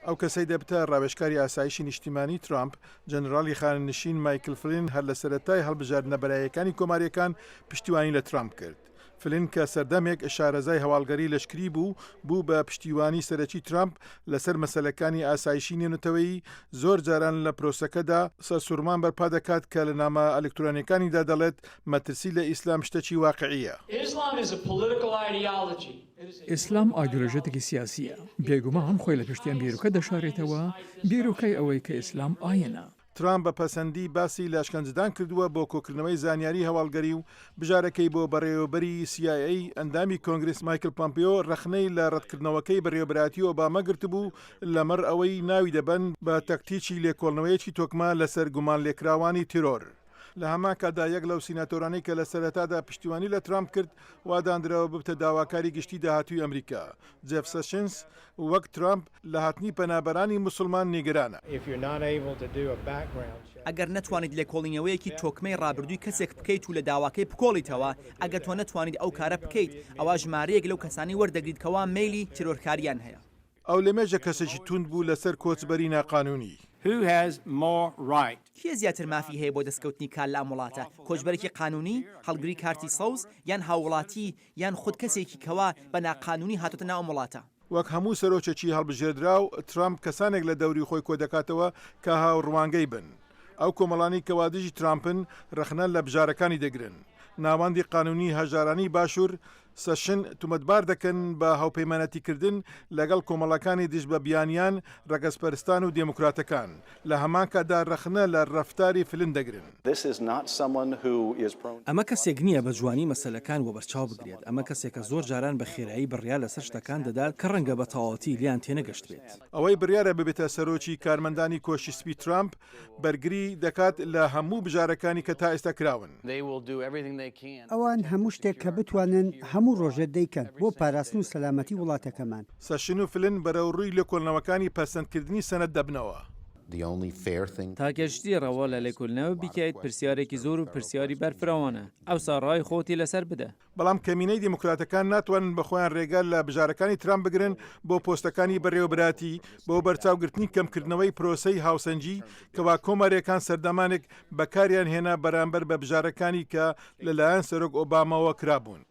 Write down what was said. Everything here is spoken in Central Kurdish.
ئەو کەسەی دەبتە ڕاوێژکاری ئاسایشی نیشتیمانی ترامپ، جەنەراڵی خانەنشین مایکل فلین هەر لە سەرەتای هەڵبژاردنە بەراییەکانی کۆمارییەکان پشتیوانی لە ترامپ کرد. فلین کە سەردەمێک شارەزای هەواڵگەری لەشکری بوو، بوو بە پشتیوانی سەرەکی ترامپ لەسەر مەسەلەکانی ئاسایشی نێونەتەوەیی، زۆر جاران لە پرۆسەکەدا سەرسوڕمان بەرپا دەکات کە لە نامە ئەلکترۆنیەکانیدا دەڵێت مەترسی لە ئیسلام شتەکی واقعییە. ئیسلام ئایدۆلۆژیەتێکی سیاسییە، بێگومان خۆی لە پشتی ئەم بیرۆکە دەشارێتەوە، بیرۆکەی ئەوەی کە ئیسلام ئایینە. ترامپ بە پەسەندی باسی لە ئەشکەنجەدان کردووە بۆ کۆکردنەوەی زانیاری هەواڵگەری و بژارەکەی بۆ بەڕێوەبەری سی ئای ئەی، ئەندامی کۆنگرس مایکل پەمپیۆ ڕەخنەی لە ڕەتکردنەوەکەی بەڕێوەبەرایەتی ئۆباما گرتبوو لەمەڕ ئەوەی ناوی دەبەن بە تەکتیکی لێکۆڵنەوەیەکی تۆکمە لەسەر گومانلێکراوانی تیرۆر. لە هەمان کاتدا یەک لەو سیناتۆرانەی کە لە سەرەتادا پشتیوانی لە ترامپ کرد وا داندراوە ببتە داواکاری گشتی داهاتووی ئەمریکا، جێف سەشنس، وەک ترامپ لە هاتنی پەنابەرانی موسڵمان نیگەرانە. ئەگەر نەتوانیت لێکۆڵینەوەیەکی تۆکمەی ڕابردووی کەسێک بکەیت و لە داواکەی بکۆڵیتەوە، ئەگەر تۆ نەتوانیت ئەو کارە بکەیت، ئەوا ژمارەیەک لەو کەسانەی وەردەگریت کەوا مەیلی تیرۆرکارییان هەیە. ئەو لەمێژە کەسێکی توند بوو لەسەر کۆچبەری ناقانوونی. کێ زیاتر مافی هەیە بۆ دەستکەوتنی کار لە ئەم وڵاتە، کۆچبەرێکی قانوونی، هەڵگری کارتی سەوز، یان هاووڵاتی، یان خود کەسێکی کەوا بە ناقانوونی هاتۆتە ناو ئەم وڵاتە؟ وەک هەموو سەرۆکێکی هەڵبژێردراو، ترامپ کەسانێک لە دەوری خۆی کۆدەکاتەوە کە هاوڕوانگەی بن. ئەو کۆمەڵانەی کەوا دژی ترامپن، رەخنە لە بژارەکانی دەگرن. ناوەندی قانونی هەژارانی باشوور، سەشن تومەتبار دەکەن بە هاوپەیمانەتیکردن لەگەڵ کۆمەڵەکانی دژ بە بیانیان، رەگەزپەرستان و دێموکراتەکان، لە هەمان کاتدا رەخنە لە رەفتاری فلن دەگرن. ئەمە کەسێک نییە بە جوانی مەسەلەکان وەبەرچاو بگرێت، ئەمە کەسێکە زۆر جاران بە خێرایی بڕیار لەسەر شتەکان دەدات کە ڕەنگە بە تەواوەتی لێیان تێنەگەشتبێت. ئەوەی بڕیارە ببێتە سەرۆکی کارمەندانی کۆشکی سپی ترامپ، بەرگری دەکات لە هەموو بژارەکانی کە تا ئێستا کراون. ئەوان هەموو شتێک کە بتوانن هەموو ڕۆژێ دەیکەن بۆ پاراستن و سەلامەتی وڵاتەکەمان. سەشن و فلن بەرەوڕووی لێکۆڵنەوەکانی پەسەندکردنی سەنەد دەبنەوە. تاکە شتی ڕەوا لە لێکۆلنەوە بیکەیت پرسیارێکی زۆر و پرسیاری بەرفراوانە، ئەوسا ڕای خۆتی لەسەر بدە. بەڵام کەمینەی دیموکراتەکان ناتوانن بە خۆیان رێگە لە بژارەکانی ترامپ بگرن بۆ پۆستەکانی بەرێوەبەرایەتی بۆ بەرچاوگرتنی کەمکردنەوەی پرۆسەی هاوسەنگی کەوا کۆمارییەکان سەردەمانێک بەکاریان هێنا بەرامبەر بە بژارەکانی کە لەلایەن سەرۆک ئۆباماوە کرابوون.